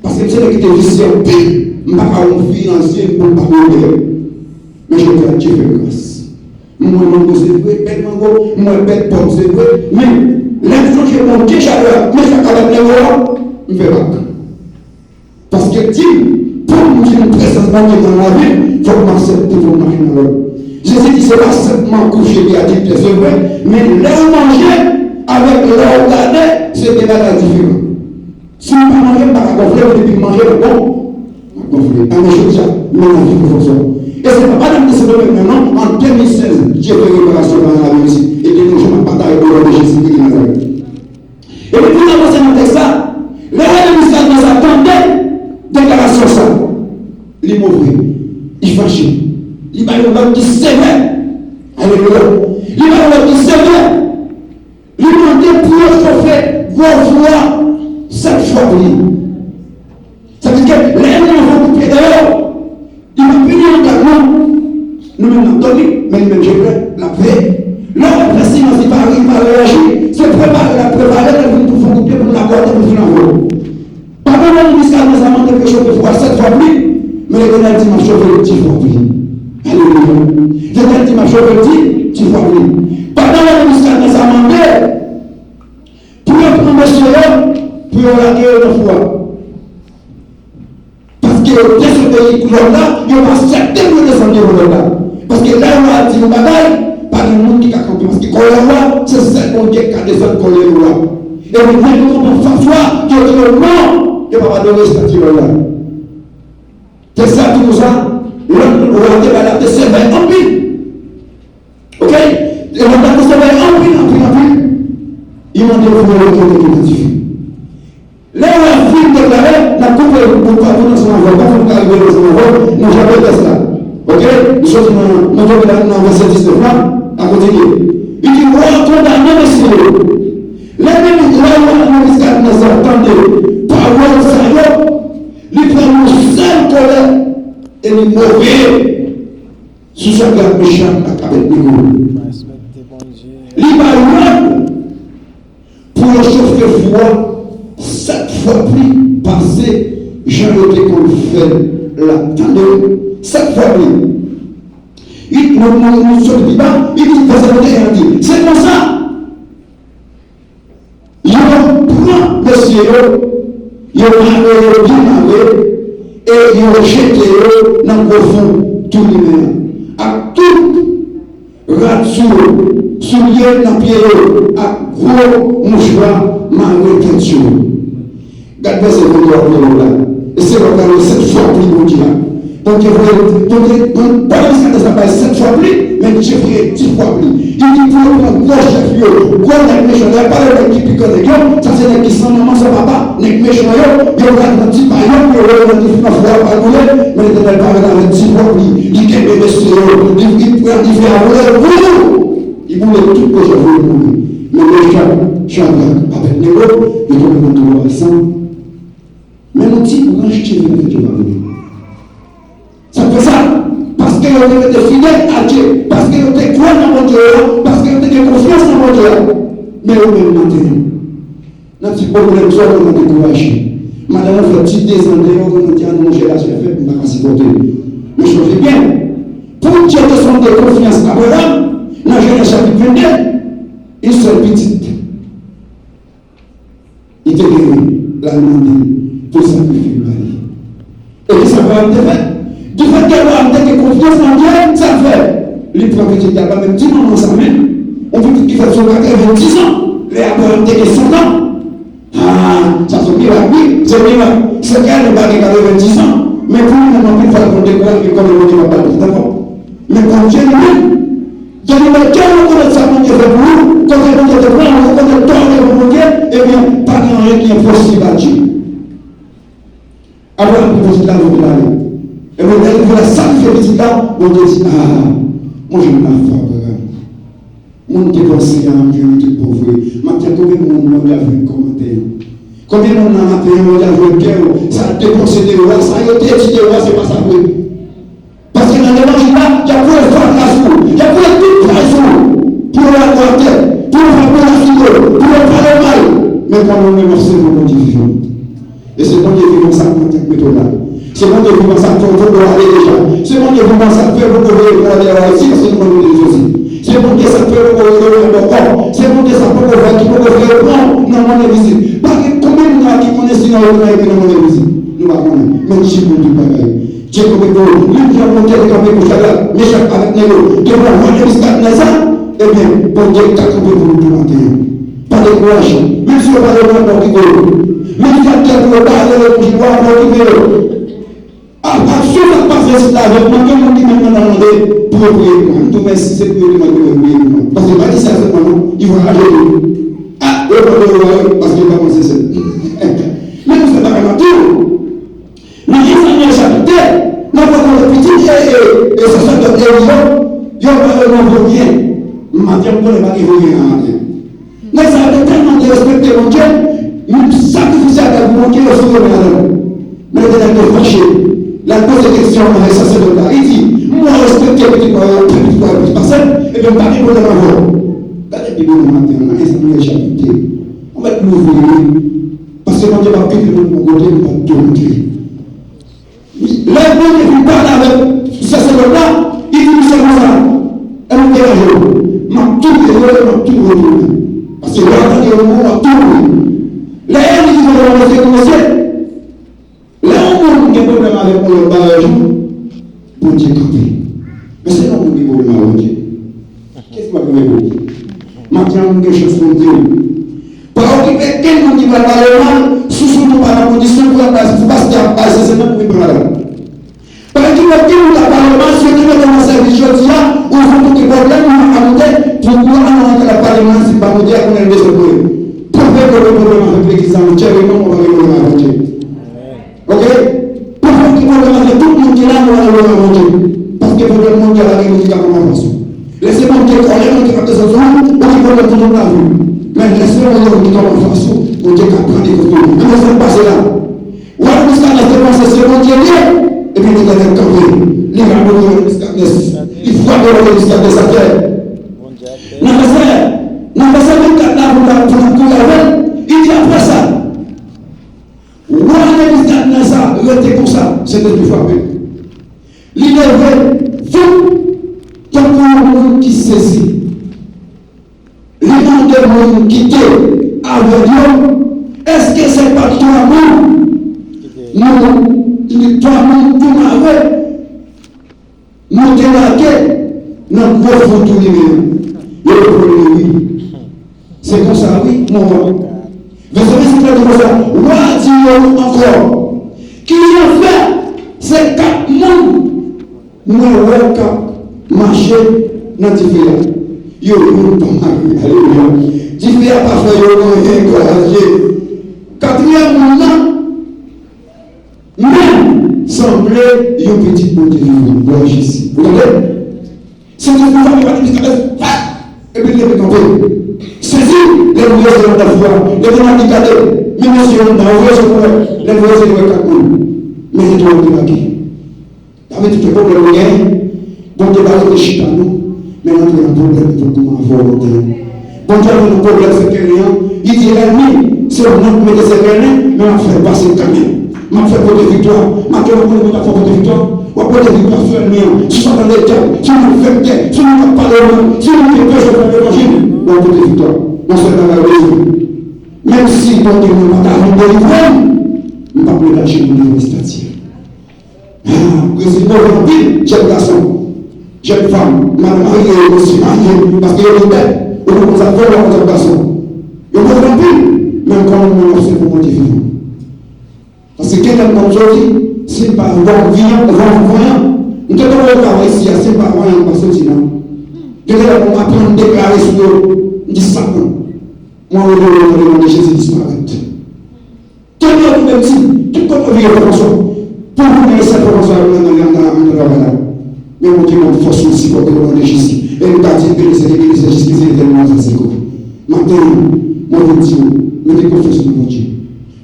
Paske m se nèg ki te visye anpil. M pa ka wè yon fi nan zye m pou m pa wè l. Men jodi a, Dye fè m gras. M wè mango se vre, bèl mango, m wè bèl pòm se vre, men lè m sonje Bondye Chadrak, Mechak avèk Abèdnego a, m fè bak. Paske di m, pou m jwenn prezans Bondye nan lavi m, fòk m aksepte pou m mache nan lòd. Jezi di se pa senpman kouche epi adiltè, se vre, men lè w manje avèk lè w gade, se de bagay diferan. Si m pa manje, m pa ka gonfle, men depi m manje, m bon, m ap gonfle. Anben jodi a, men lavi pou fòs ou. E se pa madanm ki se domèn mwen non, an de mil sèz, Dye fè reparasyon nan lavi m isit. E de nos jours, m ap batay o non de Jezi Kris de Nazarèt. Epi pou n avanse nan tèks la, lè w wè Nebikadneza tande deklarasyon sa, li move, li fache, li bay yon lòd ki sevè. Alelouya. Li bay yon lòd ki sevè. Li mande pou yo chofe gwo fou a sèt fwa plis. Sa vle di ke lè ènmi an fè kout pye dèyè w, li pa pini an gad non. Nou menm n ap dòmi, men li menm je klè, l ap veye. Lè w ap fè silans, li pa, li pa reyaji, se prepare l ap prepare, lè l vin pou fè kout pye pou l lakòte pou l fin avè w. Pandan Nebikadneza mande pou yo chofe fou a sèt fwa plis, men Letènèl di, "M ap chofe l dis fwa plis." Alelouya. Letènèl di, "M ap chofe l dis, dis fwa plis." Pandan Nebikadneza mande pou yo pran mesye yo, pou yo lage yo nan fou a. Paske yo dezobeyi lòd la, yo pa aksepte pou yo desann devan lòd la. Paske lè wa a di yon bagay, pa gen moun ki ka kanpe. Paske kòlè wa, se sèl Bondye ki ka desann kòlè wa. Epi nèg yo kanpe anfas wa, yo di yo non, yo p ap adore estati lòd la. Tèks la di nou sa, lòd wa te bay la te sevè anpil. Oke? E lòd la te sevè anpil, anpil, anpil. Li mande pou yo rete nan dife. Lè w ap fin deklare, n ap koupe bout pa bout ansanm avè w. Kòm nou ka rive ansanm avè w, nou jape tèks la. Oke? Nou soti nan, nou tonbe la nan vèsè diznèf la, n ap kontinye. Li di, wa a kondane mesye yo. Lè Nebi-, lè wa Nebikadneza tande pawòl sa yo, li pran yon sèl kòlè e li move sou Chadrak, Mechak ak Abèdnego. Li bay lòd pou yo chofe fou a sèt fwa plis pase jan yo te konn fè l la. Tande, sèt fwa plis. Li, nou, nou, nou sot pi ba, li di, vèsè venteyen an di, se konsa, yo pran mesye yo, yo mare yo byen mare, e yo jete yo nan gwo fon tou limen an, ak tout rad sou yo. soulye nan pye yo, ak gwo mouchwa mare tèt yo. Gad vèsè vennde a, priyè la. E se lòt la, yo sèt fwa pli Bondye a. Bondye voye, Bondye, Bondye, Bondye Iskadès la bay sèt fwa pli, men Bondye voye dis fwa pli. Li di pou yo pran gwo chèf yo, gwo nèg mechan. Lè y ap pale nèg ki pi gran nèg yo, sa se nèg ki san manman, san papa, nèg mechan yo, yo pral nan ti pa yo, yo rele nan ti fwa fwa, pa boule, men Letènèl parèt avèk dis fwa pli. Li kenbe mesye yo, li, li pran, li fè a boule, boum! Li boule tout kote yo voye boule. Men Mechak, Chadrak, Abèdnego, yo tonbe nan tou a san. Men yon ti branch ki vin fè Jewova boule. Sa k fè sa? Paske yo te rete fidèl a Dye, paske yo te kwè nan Bondye yo, paske yo te gen konfyans nan Bondye yo. Men ou menm maten an, nan ti pwoblèm sa w gentan dekouraje. Madanm ou fè ti dezan de yo, ou gentan di, "A non, monchè, la se fèt, m pa ka sipòte." Men chonje byen, pou Dye te sonde konfyans Abraram, nan Jenèz chapit vennde, yon sèl pitit li te genyen, l al mande l pou l sakrifye l ba li. E kisa Abraram te fè? Difèt ke Abraram te gen konfyans nan Dye, sa l fè? Li pran pitit la, pa menm di manman sa menm. Yon pitit ki fèt sou katrevenndizan, lè Abraram te gen senkan. Ah, sa se yon mirak, wi, se yon mirak. Se ke nou pa gen katrevenndizan, men pou li menm, anpil fwa, nou dekouraje, konnen Bondye p ap ba nou pitit ankò. Men Bondye li menm, Dye li mete w rekonèt sa Bondye fè pou ou, kote Bondye te pran ou, kote tò w te pran Bondye, ebyen, pa gen anyen ki enposib a Dye. Abraram pran pitit la, li vin ale. Ebyen, lè li vin al sakrifye pitit la, Bondye di, "Ah, mwen jwenn lafwa, Abraram." Moun te panse a m jwenn li tout bon vre. Maten, konbyen moun Bondye ap jwenn kòmantè? Konbyen moun nan maten, Bondye ap jwenn kè w? Sa te panse de ou a, sa yo te di de ou a, se pa sa vre. Paske nan levanjil la, y ap voye fatra sou ou, y ap voye tout pwazon pou yo lage w atè, pou yo fè w pran lafido, pou yo pale w mal. Men kòm ou menm w ap sèvi Bondye vivan. E se Bondye vivan sa k pran tèt mete w la. Se Bondye vivan sa k fè w tonbe w ale deja. Se Bondye vivan sa k fè w poko voye kò w dèyè w al isi, paske nou konn nou te sezi. Se Bondye sa k fè w poko rele w nan bò kò. Se Bondye sa k poko fè, ki poko fè yo pran w nan move vizit. Pa gen konbyen moun la ki konnen si nan yo nan yo nan move vizit. Nou pa konnen. Men Dye konn tout bagay. Dye konn tout bagay. Menm jan Bondye te kanpe pou Chadrak, Mechak avèk Abèdnego devan wa Nebikadneza, ebyen, Bondye ka kanpe pou nou tou maten an. Pa dekouraje. Menm si yo pa devan w, pa okipe yo. Menm si y ap di pou yo pa ale levanjil, w ap okipe yo. A, aksyon sa k pase isit la avèk mwen, gen moun ki menm nan mande pou yo priye pou mwen. M tou mèsi, se pou yo ki mande mwen priye pou mwen. Paske pa di sa sèlman non, li voyaje tou. A, yo mande yo a yo, paske yo pa panse sèl. Men nou fè bagay nan tou. Nan Ezanyèl chapit de, n ap wè kote pitit e, e, e sasèdòt Eli yo, yo ba yo nan vo byen. Maten, m konnen pa gen vo byen nan maten. Nèg sa yo te tèlman derespekte Bondye, menm sakrifis yo al bay pou Bondye, yo foure men nan men l. Men Letènèl te fache. L al poze kesyon avèk sasèdòt la. Li di, "Mwen respekte pitit mwen yo, anpil pitit mwen yo plis pase m, ebyen m pa gen pwoblèm avè w." Gade Bib ou nan maten an, nan Ezanyèl chapit de. Ou mèt louvri li. Paske Bondye p ap kite nou pou kote nou p ap tou montre. Lè Bondye fin pale avèk sasèdòt la, li di misye konsa, "E m degaje w. M ap touye yo e m ap touye w tou menm." Paske lè w tande yon mo, w ap tou mouri. Lè Eli di Bondye, "Mesye, mesye, lè yon moun gen pwoblèm avèk yon lòt bagay jou, Bondye kanpe." Men se yon moun gen pwoblèm avèk Bondye. Kèt mwen pou mwen pou. Maten an, m gen chans pou m di w. Pa okipe kenn moun ki pral pale w mal, sousou tou pa nan kondisyon pou ap bay, pou pastè ap bay, se sèlman pou vin pale avè w. Pa okipe kenn moun k ap pale w mal, si yo te mete w nan sèvis jodi a, ou vin pote pwoblèm, ou pa ka moute, pou kou a nan antre l ap pale mal, si l pa moute, a konnen l bezwen mouri. Pwofèt yo gen pwoblèm avèk legliz la, men tchèlman, ou pa gen pwoblèm avèk Bondye. Oke? Pafwa ki pwoblèm avèk tout moun ki la, nou al lwe a Bondye. Paske pwoblèm mondyal la gen moun ki ka pran anfas ou. Lè se Bondye kòlè, Bondye k ap desann sou ou, ou gen pwoblèm tout lavi w. Men lè se yon lòm ki pran anfas ou, Bondye ka pran defans pou ou. Men se sa k pase la. Wa Nebikadnèz te panse se Bondye li ye, epi Letènèl kanpe. Li radote Wa Nebikadnèz. Li frape Wa Nebikadnèz atè. Nan vèsè, nan vèsè vennkat la, pou n, pou n kouri avè l, li di apre sa, Wa Nebikadneza rete konsa, Sentespri frape l. Li leve, voup, tankou yon moun ki sezi. Li mande moun ki te avèg yo, èske se pa twa moun nou, twa moun tou mare? Nou te lage nan gwo fon tou limen an. Yo reponn li, wi. Se konsa, wi, mon wa. Vèsè vennsenk la di konsa, wa a di yo ankò, kijan fè se kat moun mwen wè k ap mache nan dife a? Yo youn pa mare. Alelouya. Dife a pa fè yo anyen, glwa a Dye. Katriyèm moun nan, menm sanble yon pitit Bondye vivan. Glwa a Jezi. Ou tande? Sentespri sa pa t epi sa, epi l leve kanpe. Sezi, lè l voye zye l anndan fou a, lè l di gade, men mesye yo anndan, voye zye pou wè, lè l voye zye l wè kat moun. Men se twò debake. Sa vle di ke pwoblèm nou genyen, Bondye pa rete chita non, men l antre nan pwoblèm pou l kòmanse avè w lontan. Bondye antre nan pwoblèm sèkèlè an, li di ènmi, se mwen k mete sèkèlè, men m ap fè l pase kanmenm. M ap fè pote viktwa. Maten w ap konnen Bondye ap fè pote viktwa. W ap pote viktwa sou ènmi an, sou satan ledyab, sou malfektè, sou moun k ap pale w mal, sou moun ki anpeche w fè levanjil. W ap pote viktwa. Yon sèl bagay w bezwen. Menm si Bondye mwen pa ta vin delivre m, m p ap lage m devan estati a. Ah, Brezil move anpil, jèn gason, jèn fanm, madan marye, mesye marye, paske yo vin bèt, yo pa konn sa fè, yo pa konn sa gason. Yo move anpil, men m konnen mwen ap sèvi Bondye vivan. Paske gen lè m konn soti, si m pa vanyan, vanyan, m te konn al travay isi a, si m pa vanyan, m pa soti non. Gen lè m aprann deklare sou yo, m di sa bon. Mwen reveye mwen mande Jezi disparèt. Tande yo menm di, tout kote w vire fè konswa. Pou ou menm sèl fè konswa yo nan nan nan nan travay la. Men Bondye ban m fòs pou m sipòte w nan non de Jezi. E m ka di Ebenezer, Ebenezer, jiskaske letènèl sa se kò. Maten an, mwen vin di w, mete konfyans nan Bondye.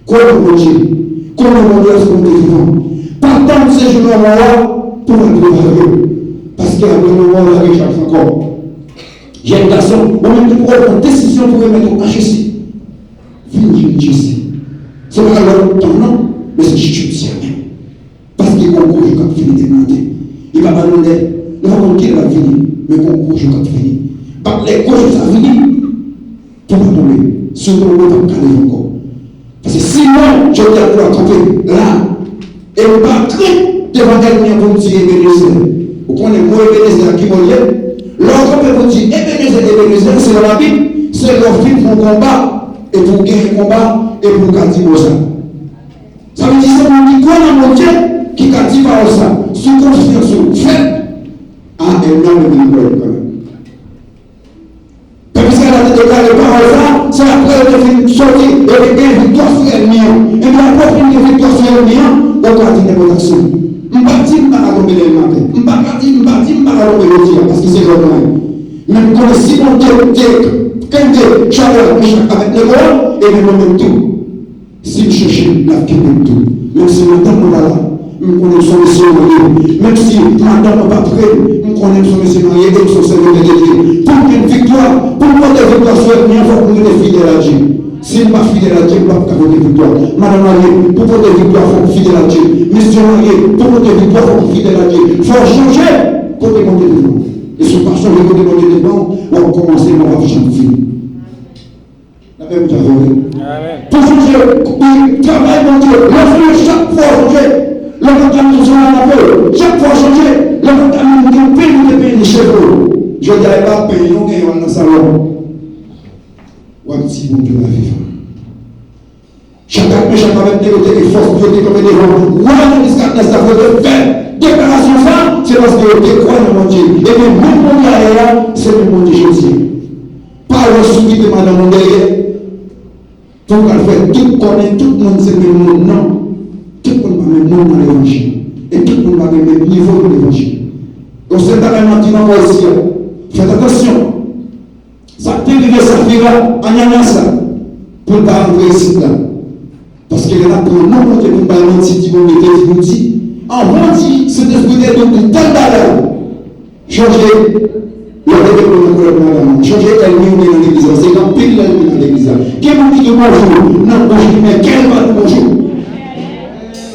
Kwè nan Bondye. Kwè nan Bondye, se Bondye vivan. Pa tann se jou lanmò a pou w al prepare w. Paske apre lanmò a gen chans ankò. Jèn gason, ou menm ki poko pran desizyon pou remèt ou a Jezi. Vin jwenn Jezi. Se pa lòt tan non, men se jodi a menm. Paske gon gwo jou k ap vini demen maten. Li pa ba nou lè, nou pa konn kilè l ap vini, men gon gwo jou k ap vini. Bat lè gwo jou sa vini, pou w pa tonbe. Si w tonbe, w p ap ka leve ankò. Paske si mwen, jodi a, m kanpe la, e m pa krent devan ènmi an pou m di Ebenezer. Ou konnen mo Ebenezer a ki mo l ye? Lè w kanpe pou w di Ebenezer, Ebenezer, selon Labib, se lè w fin fè yon konba, epi w genyen konba, epi w ka di mo sa. Sa vle di se moun ki kwè nan Bondye ki ka di pawòl sa, sou konfyans ou fèt, a ènmi an menm li kwè kanmenm. Pèp Izrayèl la te deklare pawòl sa, se apre yo te fin soti, yo te gen viktwa sou ènmi an. Ebyen, apre w fin gen viktwa sou ènmi an, ou ka di nenpòt aksyon. M pa di m pa ka tonbe demen maten. M pa ka di, m pa di m pa ka tonbe jodi a, paske se lòd mwen. Men m konnen si Bondye te kenbe Chadrak, Mechak avèk Abednego a, ebyen mwen menm tou. Si m chèche, l ap kenbe m tou. Menm si madanm mwen pa la, m konnen se yon misyon mwen ye. Menm si madanm mwen pa pre m, m konnen se yon misyon mwen ye e m se yon sèvitè de Dye. Pou m jwenn viktwa, pou m pote viktwa sou ènmi an, fòk m rete fidèl a Dye. Si m pa fidèl a Dye, m p ap ka pote viktwa. Madanm marye, pou pote viktwa, fòk ou fidèl a Dye. Mesye marye, pou pote viktwa, fòk ou fidèl a Dye. Fò w chanje kote Bondye te pran w. E si w pa chanje kote Bondye te pran w, w ap kòmanse, men w p ap janm fini. Lapè Bondye avè w. Amèn. Pou sonje, wi, travay Bondye, lè w sonje chak fwa w sonje, lè w pa ka menm sonje nan lapè, chak fwa w sonje, lè w pa ka menm gen peny ou te penyen cheve w. Jodi a, e pa peny non w genyen w al nan salon. W ap di Bondye la vivan. Chadrak, Mechak, Abèdnego te gen fòs pou yo te kanpe devan wa Nebikadnèza, pou yo te fè deklarasyon sa, se paske yo te kwè nan Bondye. Ebyen, menm Bondye ayè a, se menm Bondye jodi a. Pa wè si w kite madanm ou dèyè, pou w pral fè tout konnen tout moun se menm moun, non. Tout moun pa menm moun nan levanjil. E tout moun pa gen menm nivo nan levanjil. Yon sèl bagay m ap di nou ankò isi a, fèt atansyon. Sa k te rive Safira, Ananyas la, pou l pa rantre isit la. Paske lè n ap pran non Bondye pou n bay manti, di Bondye te di nou di, anvan w di Sentespri te di w pou tèl bagay. Chonje, lè w te gen pwoblèm avè madanm ou, chonje ènmi ou gen nan legliz la, se gen anpil ènmi nan legliz la. Gen moun ki di w bonjou nan bouch li, men kè l pa di w bonjou.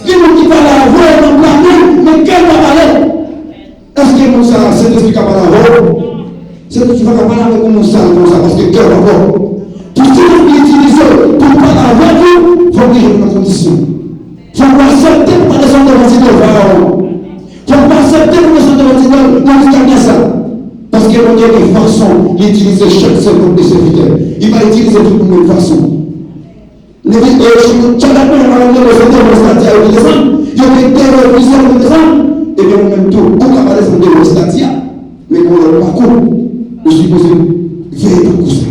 Gen moun ki pale avè w nan plane, men kè l pa pale. Èske moun sa a, Sentespri ka pale avè w? Sentespri pa ka pale avèk yon moun sal konsa, paske kè w pa bon. Pou Sentespri itilize w pou l pale avèk ou, fòk li jwenn nan kondisyon. Fòk ou aksepte pou w pa desann devan ti Jewova a. Fòk ou aksepte pou w desann devan ti Nebikadnèza. Paske Bondye gen fason li itilize chak sèvant li sèvitè. Li pa itilize tout moun menm fason. Li di, e, Shadrach, Mechak, Abèdnego, se te mwen sitati a yo ki desann. Yo te enterye plizyè moun desann. Ebyen, ou menm tou, ou ka pa desann devan sitati a. Men gen yon lòt pakou. Ou sipoze veye pakou sa.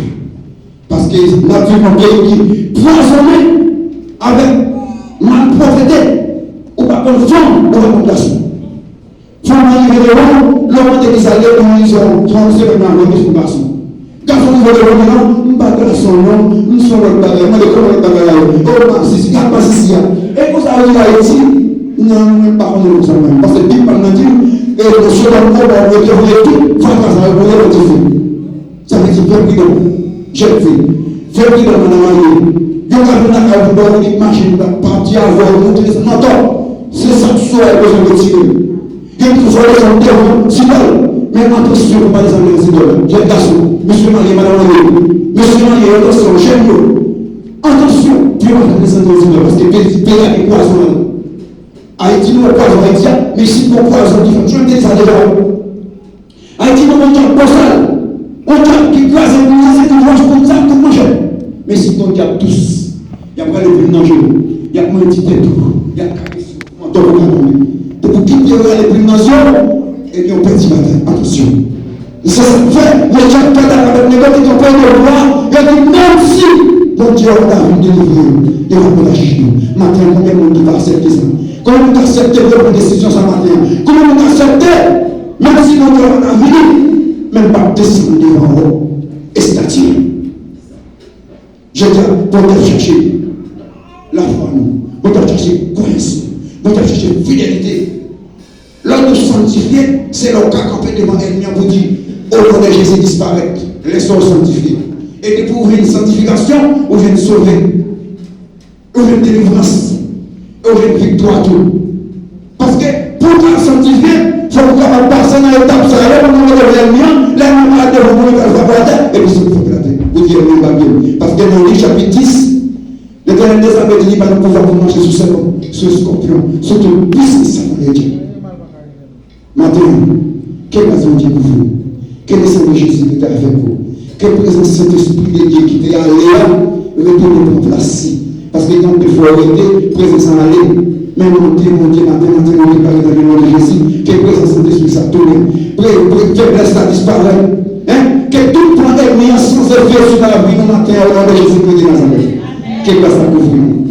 Paske n ap viv nan peyi ki pwazonnen avèk malpwòpte. Ou pa konn fanm, ou pa konn gason. Fanm nan rive devan w, lè w mande kisa l ye, ou di se yon, se yon, se menm jan avè w, se yon gason. Gason rive devan w, di non, m pa gason non, m se yon lòt bagay. Mande kòman lòt bagay la ye. O, masisi, gad masisi a. E konsa yo di Ayiti, non, mwen pa konnen konsa menm. Paske Bib pa m nan di m, e, mesye dam, o, bon, yo te voye tout fatra sa yo pou yo nan dife. Sa vle di, fè pridan, jèn fi. Fè pridan, madan marye. Yo ka vin lakay ou pou ba w limit machin, pou pati avè w, monte desann, mantò. Se sa k sou w bezwen retire. Gen moun ki vole san devan, si bèl. Men atansyon pou pa desann devan si bèl. Jèn gason, mesye marye, madan marye. Mesye marye, atansyon, jèn yo. Atansyon, pou yo pa desann devan si bèl, paske peyi, peyi a gen pwazon ladan l. Ayiti, nou wè pwazon Ayiti a, men si gon pwazon ki fè, m jwenn te di sa deja, wi. Ayiti nan yon dyab bosal, yon dyab ki kraze, ki kraze tout wòch, tout zam, tout manchèt. Men si yon dyab dous, y ap rale plim nan je w, y ap mandi tèt ou, y ap karese w, mantò w ka tonbe. Depi w kite yo rale plim nan je w, ebyen w pèdi batay. Atansyon. Se sa k fè Mechak, Chadrak, Abèdnego te kanpe devan wa, yo di, menm si Bondye w ap vin delivre yo, yo pa pou lage nou. Maten an, konbyen moun ki pa aksepte sa? Konbyen moun ki aksepte pou yo pran desizyon sa maten an? Konbyen moun ki aksepte? Menm si Bondye w ap vini, men l p ap desann devan w. Estati. Jodi a, Bondye ap chache lafwa nou. Bondye ap chache kwayans nou. Bondye ap chache fidelite. Lè nou sanntifye, se lè w ka kanpe devan ènmi an pou di, au nom de Jésus, disparèt. Lè sa w sanntifye. E depi w jwenn sanntifikasyon, ou jwenn sove. Ou jwenn delivrans. E ou jwenn viktwa tou. Paske pou w ka sanntifye, fòk ou kapab pase nan etap sa yo, pou w mete lènmi an, lènmi an pa devan ou, li pral frape atè, epi se pou frape atè. Pou di ènmi an pa byen. Paske nan Lit chapit dis, Letènèl dezame di li ba nou pouvwa pou mache sou sèpan, sou eskòpyon, sou tout pwisans sèpan de dyab. Maten an, ke gras Bondye kouvri w. Ke le sang de Jésus rete avèk ou. Ke prezans Sentespri de Dye ki te ale a retounen pran plas li. Paske gen anpil fwa w rete, prezans lan ale. Men monte, monte, maten, maten, monte, pa rete nan non de Jezi. Ke prezans Sentespri sa tounen. Pre, pre, feblès la disparèt. Hein? Ke tout plan ènmi an sans efe sou lavi nou maten an, o non de Jezi Kris de Nazarèt. Ke gras la kouvri nou.